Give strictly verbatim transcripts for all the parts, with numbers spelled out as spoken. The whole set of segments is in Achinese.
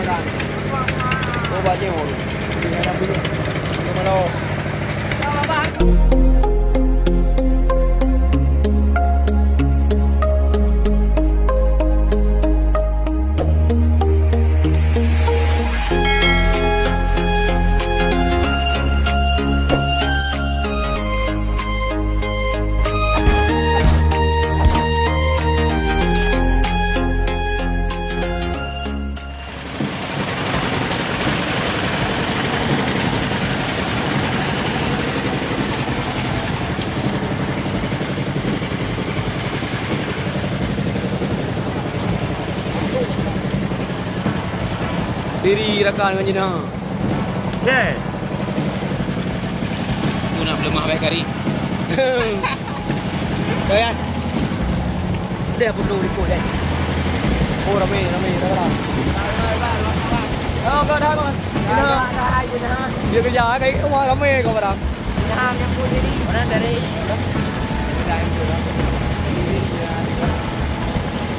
Coba tengok. Tengok malam. Diri rakan ngon jina. Ye. Aku nak peuleumah baik kari. Doyan. Deh, aku tu ikut deh. Oh, ramai, ramai, dah, dah. Oh, kau dah, kau. Dah, dah, dah, dah. Dia kerja, kayak, wah, ramai kau barang. Nah, yang pun diri. Orang dari.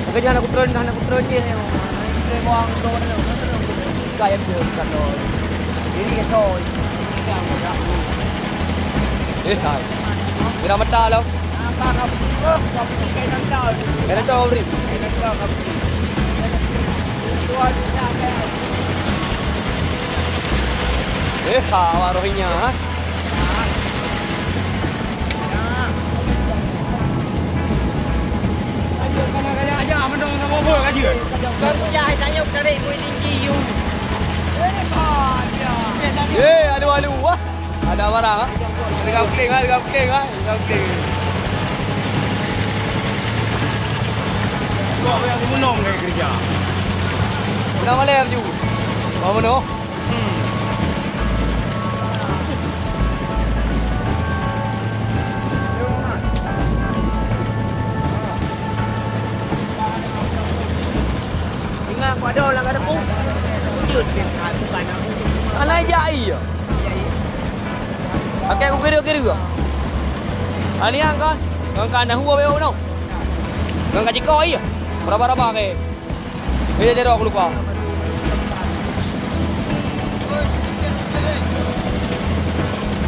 Maka jangan aku turun, jangan aku turun dia. Saya buang tu, mana tu? Bukan yang dia, bukan tu. Ini dia tu. Eh, hai. Kira mata lo. Kena tahu beri. Eh, ha, awak Rohingya, ha? Bukan kucah, hai tanyong tarik murid tinggi, you. Eh, aduh, aduh, wah. Ada barang, ha? Ada kapling, ha? Ada kapling, ha? Ada kapling. Kau yang menong dari kerja. Tengah malam tu. Mau menong? Hmm. Ingat aku ada orang kata pun. Wujud. Bukan aku. Anak jai ya. Pakai aku kira-kira. Ani angkat. Angkat dah huwa bewok no. Angkat jiko iya. Berapa-berapa ke? Kaya jaroe aku lupa.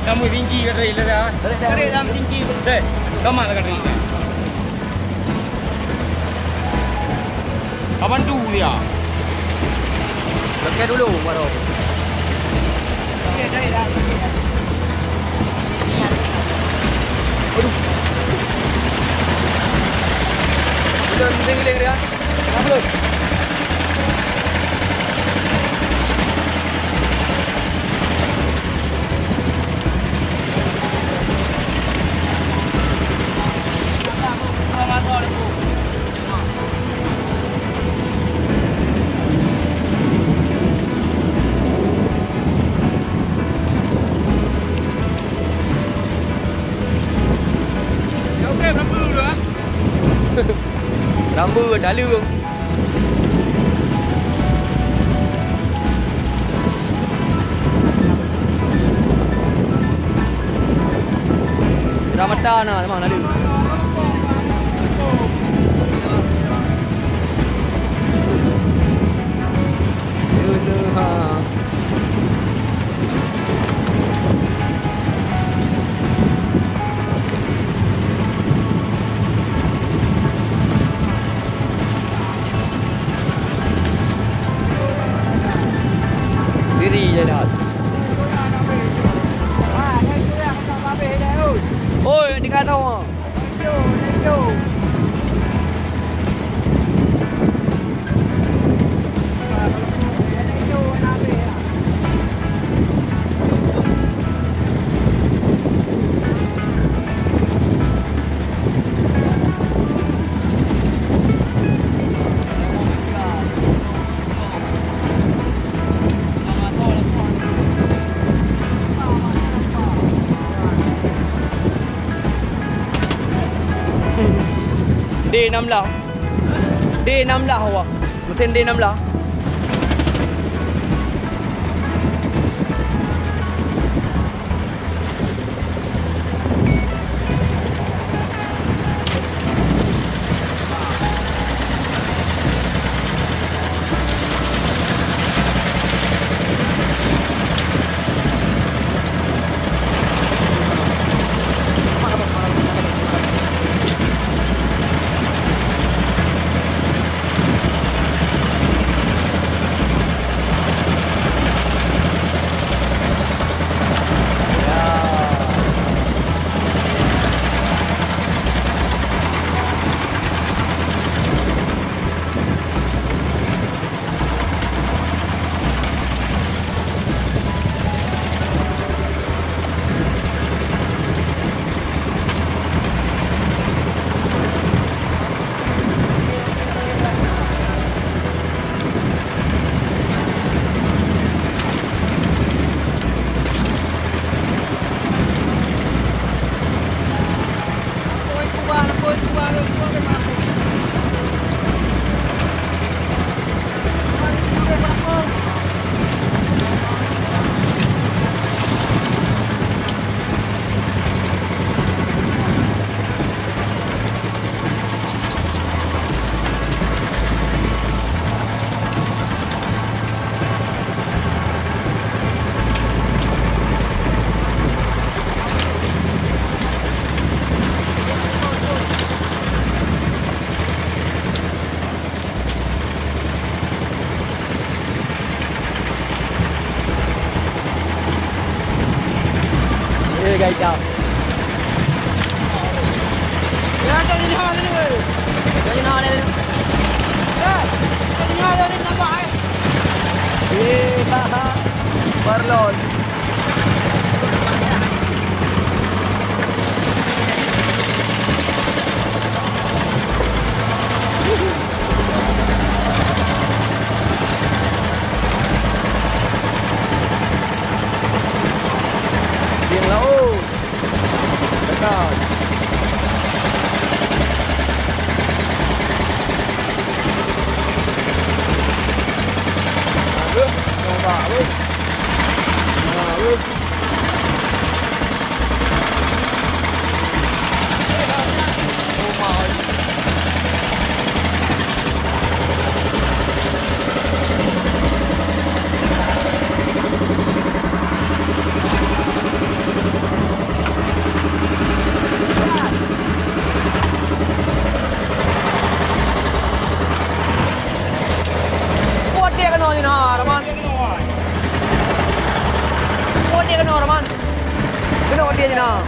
Kamu tinggi ka dari lara. Dari dalam tinggi. Deh, sama dengan ini. Kapan tu dia? Lekai dulu baru. Aduh. Belum giling dia. Dah belum? Rambu dah leueng. Ramata na, memang lalu. Diri je dah. Oi, tinggal tahu. D enam belas. D enam belas awak. Mesin D enam belas. Hai, jap. Ya, cok sini, ha, sini, weh. Cok sini, ha, sini. Ya, cok sini, ha, sini, nampak, eh. Eh, ha, ha. Parlon. Bieng laôt. Dekat. Nah, beuh. Nampak, beuh. Nah, beuh. Kuat dia kena ni nah, Rahman. Kuat dia kena, Rahman. Kena kuat dia je nah.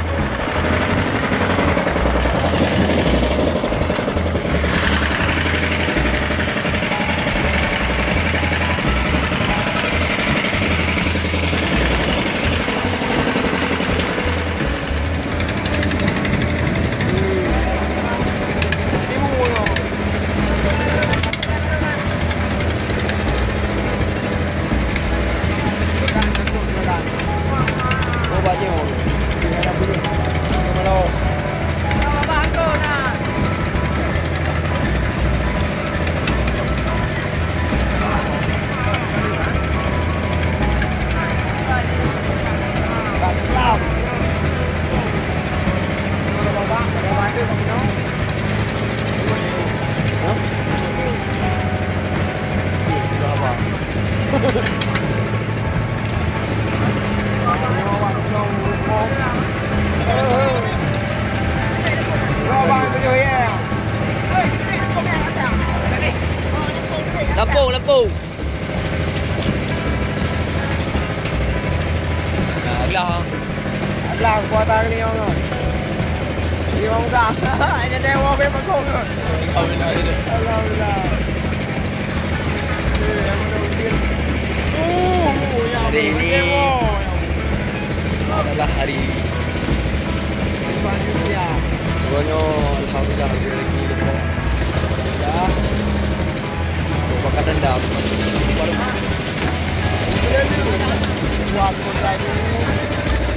Lampung, lampung. Nah, glah. Glah, kuasa ni orang. Ni orang gah. Ada dewa be pakong. Alhamdulillah. Alhamdulillah. Eh, yang mana ujian? Oh, oh, ya, hari ini adalah hari Pokoknya, alhamdulillah, hari ini kita. Ya.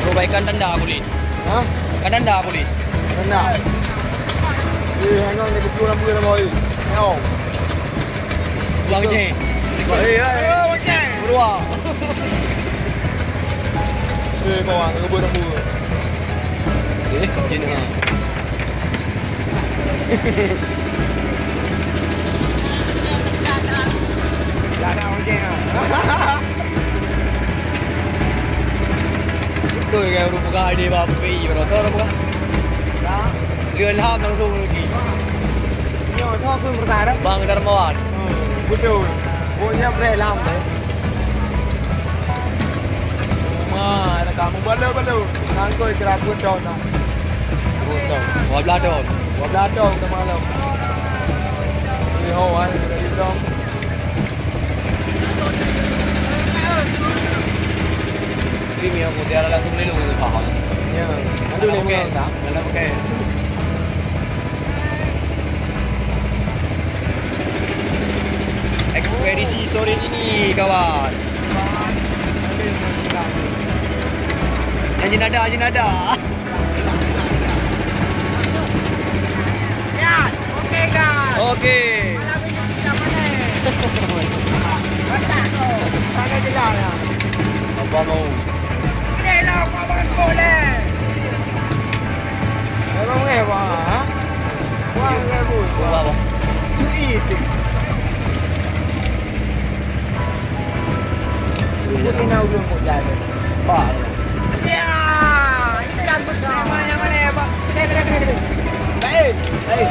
Perbaikan tanda kulit. Hah? Kan tanda kulit. Tanda. Eh, hang ni betul nama boy. Yo. Bang Ceng. Eh, eh, eh. Bang Ceng. Berdua. Eh, kawan, ngebut rambu. Eh, Cina. Dah ada ojek ah. Betul kan, ureueng peugah di bawah P P I, berapa orang peugah? Dah. Dia ilham langsung lagi. Nyoe, nyoe pun bertahan. Bang Darmawan. Hmm, betul. Pokoknya bereh ilham deh. Ma, ada kamu balo-balo. Nangkoi kira pun dah. Dua belas tahun. Dua belas tahun dah malam. Ini ho, ah, dari Blong. Ini yang mutiara langsung lelong itu, paham? Ya, aduh, lelong. Okey, tak? Dalam okey. Ekspedisi sore ini, kawan. Yang jenada, jenada. Yan, okey, guys. Okey. Malam ini kita mana? Letak tu. Mana jelas ya? Apa mau? Ini lah, kau bantu leh. Memang eh, wah, ha? Wah, eh, bu. Wah, wah. Cui tu. Bukan nak urung kok jalan. Pak. Ya, ikan besar. Mana, mana, Pak? Kena, kena, kena, kena. Lain, lain.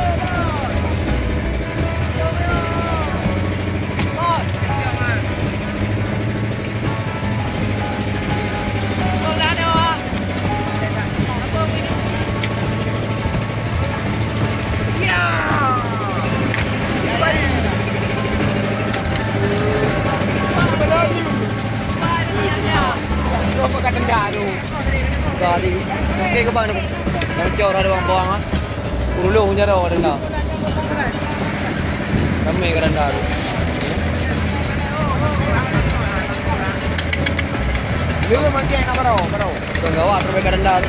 Ka di. Oke, ke bang. Bocor ada bang bawang ah. Urulung jaroe ada dah. Ramai ka dah. Lu mancing apa tau? Apa tau? Tukang gawat sampai ka dah.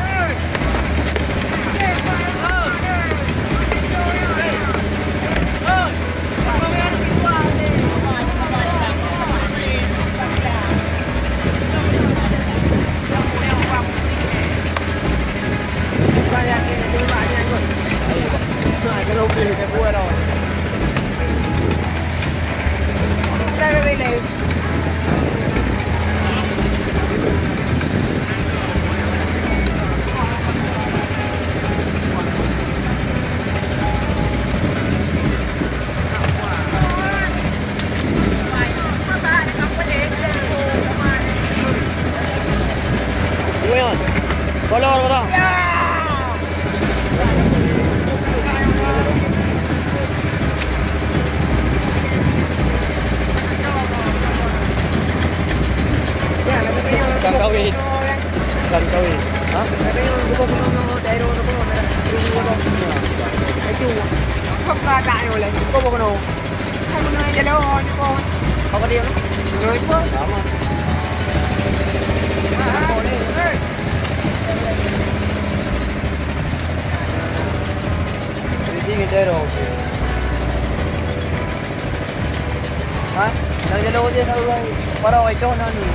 Lumayan. Kolor kata. Sang kawin. Sang kawin. Ha? Itu. Kok tak ada yang boleh? Kok bukan? Hai, meunyoe jaloe nyoe, Bang. Apa dia? Meunyoe apa? Sama. Jadi, kita ada, okey. Ha? Dah jaloe je, dah orang. Para orang itu nak ni.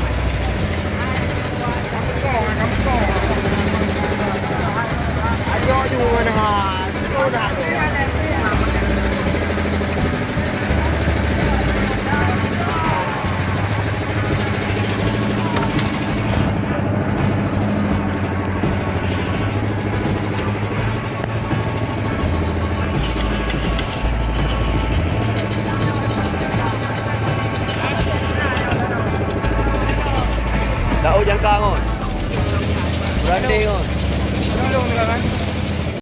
Tahu jangka ngon. Berani ngon. Tolong dia kan.